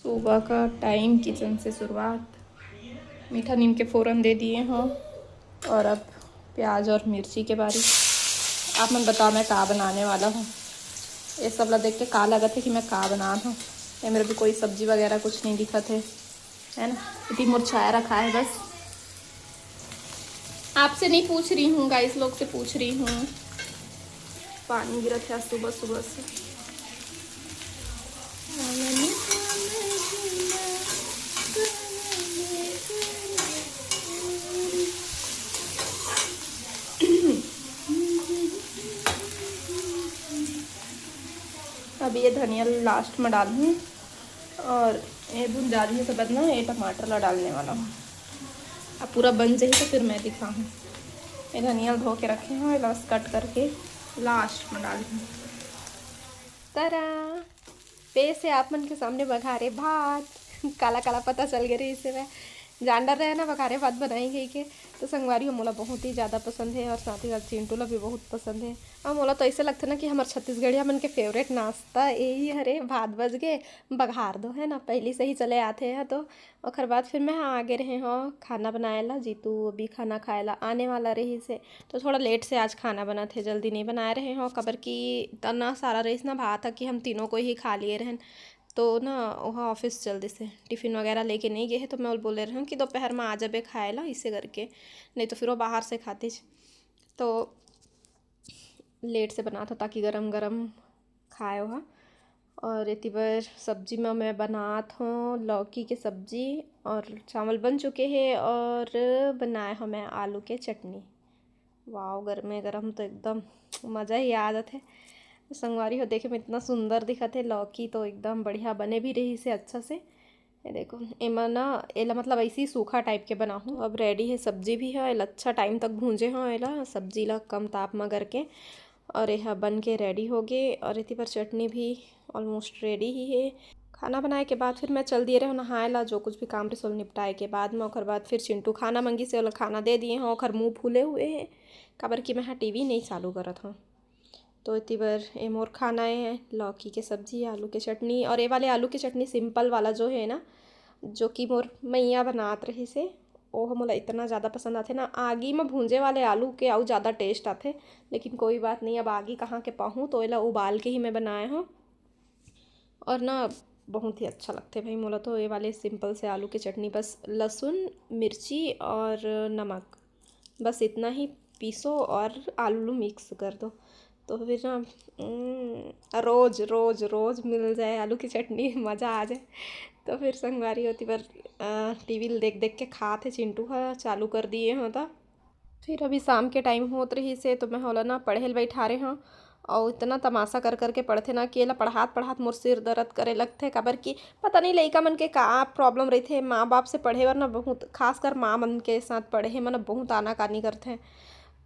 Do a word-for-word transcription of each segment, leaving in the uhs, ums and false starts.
सुबह का time kitchen से शुरुआत। मीठा नीम के फोरन दे दिए हों और अब प्याज और मिर्ची के बारी। आप मन बताओ मैं का बनाने वाला हूँ। ये सब ला देख के का लगत है कि मैं का बनात हूँ। ये मेरे भी कोई सब्जी वगैरह कुछ नहीं दिखत है, है ना? इतनी मुरझाया रखा है बस। आपसे नहीं पूछ रही हूँ गाइस, लोग से पूछ रही हूँ। पानी गिरत है सुबह सुबह से। अब ये धनिया लास्ट में डालूँ और ये भुंजा दिए के बाद ना ये टमाटर ला डालने वाला हूँ। अब पूरा बन जाही तो फिर मैं दिखाहूँ। ये धनिया धो के रखे हूँ, बस कट करके लास्ट में डालूँ। तरा, पेश है आप मन के सामने बघारे भात। काला काला पता चल गए रहिस हे, मैं जान डर रहे ना बघारे भात बनाई गई के। तो संगवारी हो, मोला बहुत ही ज़्यादा पसंद है और साथ ही साथ चिंटू ला भी बहुत पसंद है। और मोला तो ऐसे लगथे ना कि हमर छत्तीसगढ़िया मन के फेवरेट नाश्ता यही हरे, भात बच गए, बघार दो, है ना, पहली से ही चले आते हैं। तो ओकर बाद फिर मैं हाँ आगे रहे हों खाना बनाए ला। जीतू अभी खाना खाए ला आने वाला रहिस हे, तो थोड़ा लेट से आज खाना बनत हे, जल्दी नहीं बनाए रहे हों, काबर कि इतना सारा रहिस ना भात ह कि हम तीनों कोई ही खा लिए रहेन। तो ना ओहा ऑफिस चल दिस हे, टिफिन वगैरह लेके नहीं गए हे, तो मैं बोले रहे हों कि दोपहर में आ जाबे खाए ला, इसे करके, नहीं तो फिर वो बाहर से खातिस। तो लेट से बनात हों ताकि गरम गरम खाए ओहा। और एती बर सब्जी में मैं बनात हों लौकी के सब्जी और चावल बन चुके हे और बनाए हों मैं आलू के चटनी। वाओ, गरमे गरम तो एकदम मज़ा ही आ जाथे। संगवारी हो, देखे में इतना सुंदर दिखत हे, लौकी तो एकदम बढ़िया बने भी रहिस हे अच्छा से। ये देखो, एमा ना, एला मतलब ऐसे ही सूखा टाइप के बनाहूँ। अब रेडी है सब्जी भी है, एला अच्छा टाइम तक भूंजे हों एला, सब्जी ला कम ताप में करके। और यह बन के रेडी हो गए और एती पर चटनी भी ऑलमोस्ट रेडी ही है। खाना बनाए के बाद फिर मैं चल दिए रहे नहाए ला, जो कुछ भी काम रहे निपटाए के बाद में। ओकर बाद फिर चिंटू खाना मंगिस हे, ओला खाना दे दिए हों। ओकर मुँह फूले हुए है, काबर कि मैं हाँ टीवी नहीं चालू करत हों। तो एती बर ए मोर खाना ए है लौकी के सब्जी, आलू के चटनी, और ए वाले आलू के चटनी सिंपल वाला जो है ना, जो कि मोर मैया बनात रहिस हे, ओह मोला इतना ज़्यादा पसंद आथे ना। आगी में भूंजे वाले आलू के अउ ज़्यादा टेस्ट आथे, लेकिन कोई बात नहीं, अब आगी कहाँ के पाहूँ, तो एला उबाल के ही मैं बनाए हों। और ना बहुत ही अच्छा लगथे भाई मोला तो ये वाले सिंपल से आलू के चटनी, बस लहसुन, मिर्ची और नमक, बस इतना ही पीसो और आलू मिक्स कर दो। तो फिर ना, उम, रोज रोज रोज मिल जाए आलू की चटनी, मज़ा आ जाए। तो फिर संगवारी होती पर टीवी देख देख के खात हे चिंटू ह, चालू कर दिए हों तो। फिर अभी शाम के टाइम होत रहिस हे, तो मैं ओला ना पढ़े ल बैठारे हों। और इतना तमाशा कर करके पढ़थे ना कि एला पढ़ात पढ़ात मोर सिर दर्द करे लगथे, काबर कि पता नहीं लइका मन के का प्रॉब्लम रहिथे। माँ बाप से पढ़े बर ना बहुत, खासकर माँ मन के साथ पढ़े में ना बहुत आनाकानी करथे।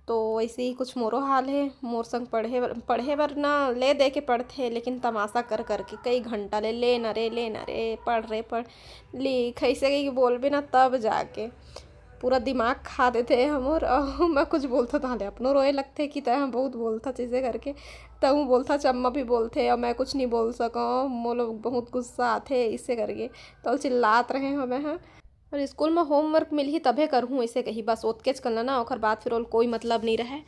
तो वैसे ही कुछ मोरो हाल है, मोर संग पढ़े बर, पढ़े बर ना ले दे के पढ़थे, लेकिन तमाशा कर करके कई घंटा ले, "ले ना रे, ले ना रे, पढ़ रे, पढ़, लिख", ऐसे कहिके बोलबे ना तब जाके पूरा दिमाग खा देथे हमर। और मैं कुछ बोलथों ताहले अपनो रोए लगथे कि तैं ह बहुत बोलथा चीज़ें करके, तहूँ बोलथा, चम्मा भी बोलथे और मैं कुछ नहीं बोल सकौं, मोला बहुत गुस्सा आथे इसे करके। तो चिल्लात रहे हों मैं ह। और स्कूल में होमवर्क मिलही तभे करहूँ, ऐसे कही, बस ओतकेच कन ल ना, ओकर बाद फिर ओला कोई मतलब नहीं रहे।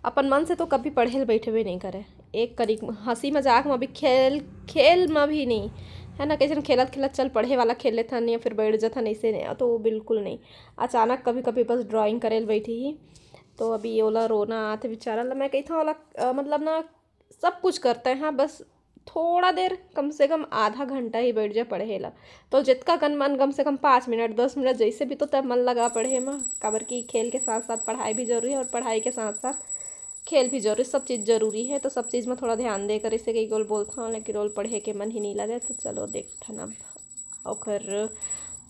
अपन मन से तो कभी पढ़े ल बैठबे नहीं करे, एक कनिक हंसी मजाक में भी, खेल खेल में भी नहीं, है ना, कैसन खेलत खेलत चल पढ़े वाला खेल लेथन या फिर बैठ जथन, ऐसे नहीं, तो वो बिल्कुल नहीं। अचानक कभी कभी बस ड्राइंग करे ल बैठी ही, तो अभी ओला रोना आथे बेचारा ला। मैं कही था ओला, अ, मतलब ना, सब कुछ करते हैं, बस थोड़ा देर, कम से कम आधा घंटा ही बैठ जा पढ़े ला, तो जितका कन मन, कम से कम पाँच मिनट, दस मिनट, जैसे भी, तो तब मन लगा पढ़े में, काबर कि खेल के साथ साथ पढ़ाई भी जरूरी है और पढ़ाई के साथ साथ खेल भी जरूरी, सब चीज़ जरूरी है। तो सब चीज़ में थोड़ा ध्यान दे कर इसे कई गोल बोलता हूँ, लेकिन रोल पढ़े के मन ही नहीं लगे। तो चलो देखथन अब, ओकर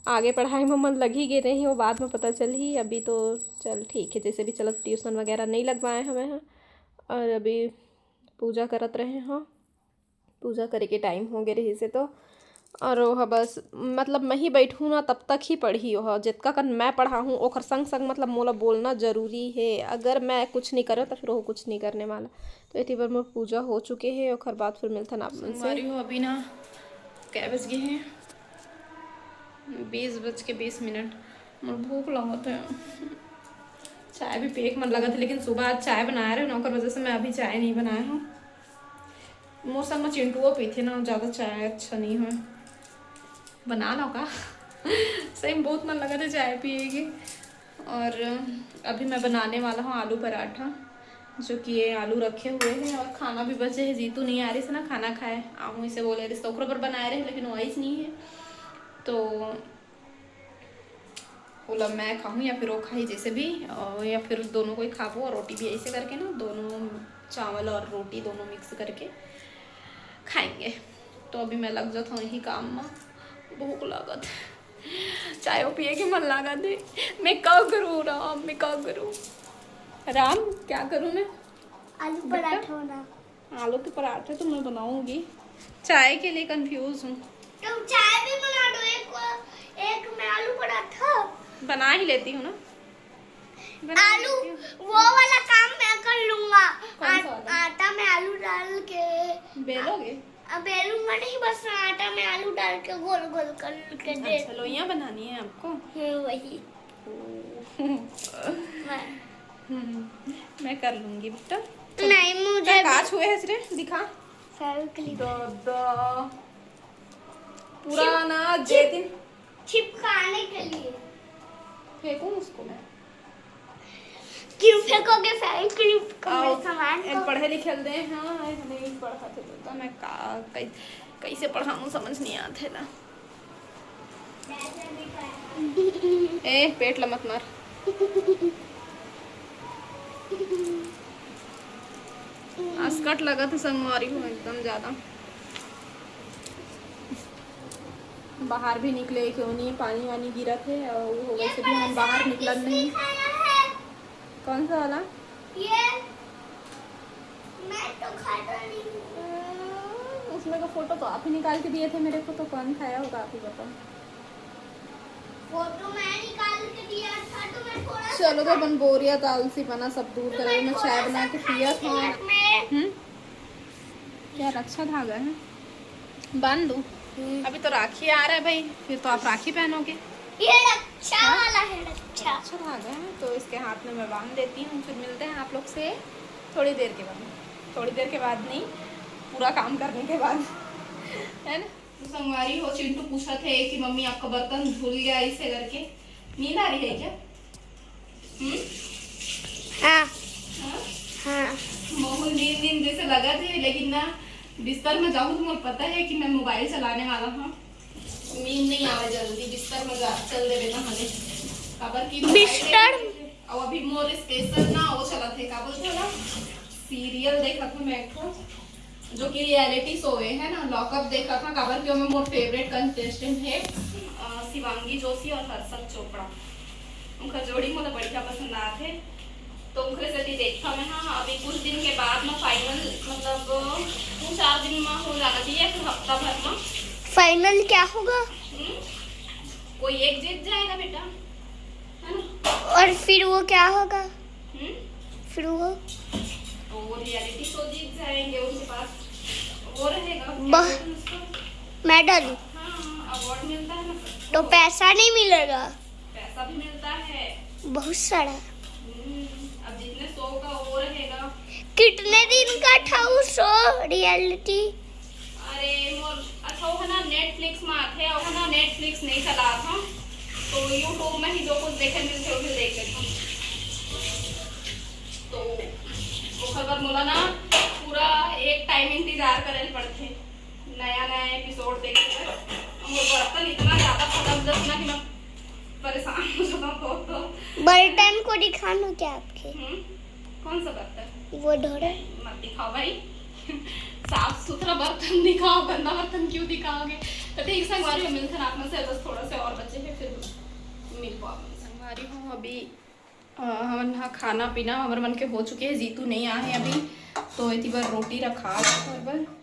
आगे पढ़ाई में मन लग ही गए नहीं, वो बाद में पता चल ही। अभी तो चल ठीक है, जैसे भी चलत, ट्यूशन वगैरह नहीं लगवाए हमें हैं। और अभी पूजा करत रहे हों, पूजा करे के टाइम हो गए रहिस हे तो। और ओह बस, मतलब, मैं ही बैठूँ ना, तब तक ही पढ़ही ओह। जितका कन मैं पढ़ाहूँ, ओकर संग संग, मतलब, मोला बोलना जरूरी है। अगर मैं कुछ नहीं करत, तो फिर ओह कुछ नहीं करने वाला। तो एती बर मोर पूजा हो चुके हे, ओकर बाद फिर मिलथन आप मन से। संगवारी हो, अभी ना कै बज गए हैं? बीस बज के बीस मिनट। मोर भूख लगत हे। चाय भी पिए के मन लगत हे, लेकिन सुबह आज चाय बनाए रहे ना, ओकर वजह से मैं अभी चाय नहीं बनाए हूँ। मोर संग में चिंटुओ पीथे ना, ज़्यादा चाय अच्छा नहीं होय। बना लो का? सही में बहुत मन लगत हे चाय पिए के। और अभी मैं बनाने वाला हूँ आलू पराठा, जो कि ये आलू रखे हुए हैं और खाना भी बचे है। जीतू नहीं आ रही से ना खाना खाए, आहूँ इसे बोले रही, ओकरो बर बनाए रहे, लेकिन वो आइस नहीं है। तो ओला मैं खाहूँ या फिर वो खाही, जैसे भी, और या फिर दोनों कोई खाबो, और रोटी भी ऐसे करके ना, दोनों चावल और रोटी दोनों मिक्स करके खाएंगे। तो अभी मैं लग जाता हूँ यही काम में। भूख लागत हे, चाय पिए के मन लागत हे। मैं का करूँ राम, मैं का करूँ? राम, क्या करूँ मैं? आलू बेटा? पराठा बना। आलू के पराठे तो मैं बनाऊंगी, चाय के लिए कंफ्यूज हूँ। तुम चाय भी बना दो, एक को, एक मैं आलू पराठा। बना ही लेती हूँ ना। बना आलू, लेती हूँ। वो वाला काम मैं कर लूंगा। कौन सा आ-, वाला? आटा में आलू डाल के। बेलोगे? अब बेलूंगा नहीं, बस आटा में आलू डाल के गोल गोल कर के दे। अच्छा, लोइयां बनानी है आपको? हम्म, वही। ओ। मैं हम्म, मैं कर लूंगी बेटा। नहीं, मुझे क्या भी। काच हुए है रे? दिखा। फेविक्विक। दादा। पूरा चिप-, ना चिप-, जेतिन। चिपकाने के लिए। फेंकूं उसको मैं? क्यों फेंकोगे फेविक्विक को, आओ, मेरे सामान एन को? पढ़े लिखे ल दे, हाँ, एन नहीं पढ़ा थे तो, तो मैं का, कै-, कैसे पढ़ाऊँ, समझ नहीं आते ना। ए, पेट ल मत मार। असकट लगत हे संगवारी हो एकदम ज्यादा। बाहर भी निकले क्यों नहीं, पानी वानी गिरत हे और वो वैसे भी हम बाहर निकलन नहीं। कौन सा वाला? ये मैं तो खाता नहीं हूँ। अ, उसमें का फोटो तो आप ही निकाल के दिए थे मेरे को, तो कौन खाया होगा आप ही बताओ। फोटो मैं निकाल के दिया था, तो मैं थोड़ा सा चलो, तो खा- अपन बोरिया तालसी बना सब दूर तो करे, मैं मैं चाय थोड़ा बना सा के पिया खाने था। के बाद में हम्म? क्या रक्षा धागा है? बांध दो। हम्म। अभी तो राखी आ रहा है भाई, फिर तो आप राखी पहनोगे। ये रक्षा हाँ? वाला है, रक्षा। अच्छा धागा है, तो इसके हाथ में मैं बांध देती हूँ, फिर मिलते हैं आप लोग से थोड़ी देर के बाद। थोड़ी देर के बाद नहीं, पूरा काम करने के बाद, है ना? तो संगवारी हो, चिंटू पूछत हे कि मम्मी, आपका बर्तन धुल गया इसे करके। नींद आ रही है क्या? हम्म? हाँ। हाँ? हाँ। मोहन नींद नींद जैसे लगत हे, लेकिन ना बिस्तर में जाऊँ तो मोर पता है कि मैं मोबाइल चलाने वाला हूँ। नींद नहीं आवे जल्दी, बिस्तर में जा, चल देबे ना हले। काबर की बिस्तर? अब अभी मोर स्पेशल ना वो चलत हे, का बोलथे ओला? सीरियल देखत हूँ मैं एक ठो, जो कि रियलिटी शो है, है ना, लॉकअप देखत हूँ, काबर कि ओमे मोर फेवरेट कंटेस्टेंट है, अ, शिवांगी जोशी और हर्षद चोपड़ा। उनका जोड़ी मोला बढ़िया पसंद आथे। तो ओकरे सेती देखथव मैं, हाँ, अभी कुछ दिन के बाद में फाइनल, मतलब, दू चार दिन में हो जाना चाहिए, फिर हफ्ता भर में। फाइनल क्या होगा? हम्म? कोई एक जीत जाएगा बेटा, है ना? और फिर वो क्या होगा? हम्म? फिर वो? वो रियलिटी शो जीत जाएंगे, उनके पास वो रहेगा, क्या बह- बोलते हैं उसको? मेडल। हाँ, अवार्ड मिलता है ना सबको। तो पैसा नहीं मिलेगा? पैसा भी मिलता है। बहुत सारा। हम्म, अब जितने शो का वो रहेगा। कितने दिन का था वो शो, रियलिटी? अरे मोर, अच्छा, वो है ना Netflix में आथे, वो है ना Netflix नहीं चलात हूँ, तो YouTube में ही जो कुछ देखे मिलथे, वो भी देख लेथव। तो ओकर बर मोला ना पूरा एक टाइम इंतजार करे ल पड़थे नया नया एपिसोड देखे बर। मोर बर्तन इतना ज्यादा खत्म जस ना कि मैं परेशान हो जाता हूँ बहुत। तो बर्तन को दिखाना क्या आपके? हम्म? कौन सा बर्तन? वो ढोरा। मत दिखाओ भाई। साफ सुथरा बर्तन दिखाओ, गंदा बर्तन क्यों दिखाओगे? तो ठीक संगवारी हो, मिलथन आप में से, बस थोड़ा से और बचे हैं, फिर मिल पाओ संगवारी हो। अभी अ, हमन ह खाना पीना हमर मन के हो चुके हे, जीतू नहीं आए हे अभी, तो एती बर रोटी रखा हे ओकर बर,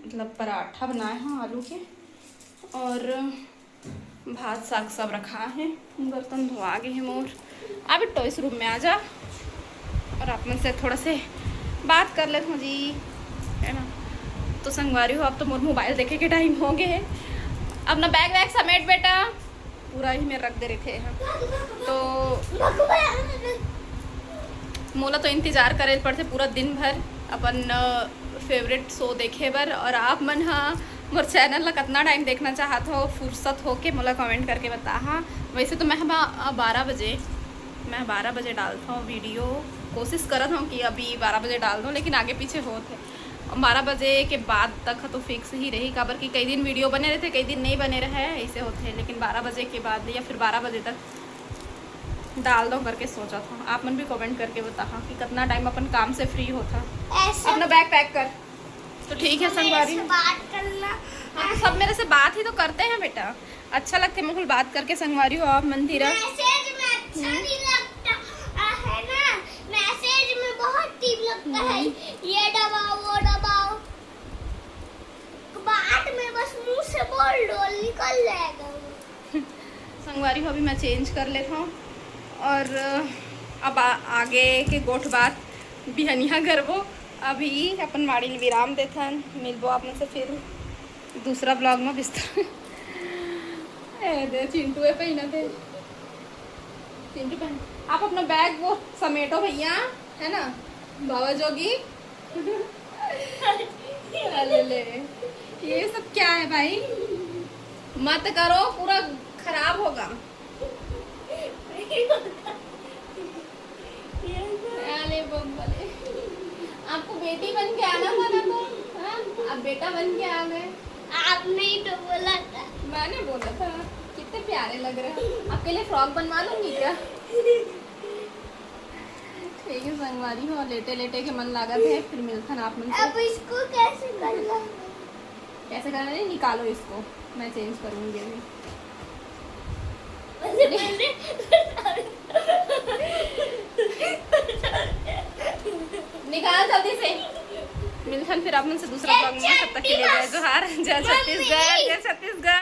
मतलब पराठा बनाए हव आलू के, और भात साग सब रखा हे। बर्तन धोआ गे हे मोर। आ बेटो, इस रूम में आ जा और आप मन से थोड़ा से बात कर लेत हूँ जी, है ना। तो संगवारी हो, अब तो मोर मोबाइल देखे के टाइम हो गे हे। अब ना बैग वैग समेट बेटा, पूरा ही में रख दे रहिथे ह। तो मोला तो इंतजार करे ल पड़थे पूरा दिन भर अपन फेवरेट शो देखे बर। और आप मन ह मोर चैनल ला कतना टाइम देखना चाहत हो, फुर्सत होके मोला कमेंट करके बताहा। वैसे तो मैं ह बा-, बारह बजे, मैं बारह बजे डालत हूँ वीडियो। कोशिश करत हूँ कि अभी बारह बजे डाल दूँ, लेकिन आगे पीछे होत है। और बारह बजे के बाद तक तो फिक्स ही रही, काबर कि कई दिन वीडियो बने रहते, कई दिन नहीं बने रहे, ऐसे होते हैं। लेकिन बारह बजे के बाद या फिर बारह बजे तक डाल दो करके सोचा था। आप मन भी कमेंट करके बताहा कि कितना टाइम अपन काम से फ्री होता। ऐसा अपना बैग पैक कर। तो ठीक है संगवारी, ऐसे बात करना हाँ, तो सब मेरे से बात ही तो करते हैं बेटा। अच्छा लगते मुकुल बात करके संगवारी हो आप मन धीरा। मैसेज में अच्छा नहीं लगता आ, है ना। मैसेज में बहुत अजीब लगता है, ये दबाओ, वो दबाओ। बात में बस मुंह से बोल दो, निकल जाएगा वो। संगवारी हो अभी मैं चेंज कर लेता हूँ और अब आ, आगे के गोठ बात बिहनिया करबो। अभी अपन माड़ी ल विराम देथन, मिलबो आप मन से फिर दूसरा ब्लॉग में बिस्तर। ए दे चिंटू है पहना थे, चिंटू पहन। आप अपना बैग वो समेटो भैया, है ना बाबा जोगी। अरे ले, ये सब क्या है भाई, मत करो, पूरा खराब होगा। अरे बब्बा रे, आपको बेटी बन के आना था ना तो, हाँ? आप बेटा बन के आ गए। आपने ही तो बोला था। मैंने बोला था, कितने प्यारे लग रहे हैं। आपके लिए फ्रॉक बनवा लूंगी क्या? ठीक है संगवारी हो, लेटे लेटे के मन लागत है, फिर मिलथन आप मन से। अब इसको कैसे करना है? कैसे करना है, निकालो इसको, मैं चेंज करूंगी अभी। पहले- पहले- निकाल जल्दी से। मिलथन फिर आप मन से दूसरा ब्लॉग में। तब तक के लिए जय जोहार, जय छत्तीसगढ़, जय छत्तीसगढ़।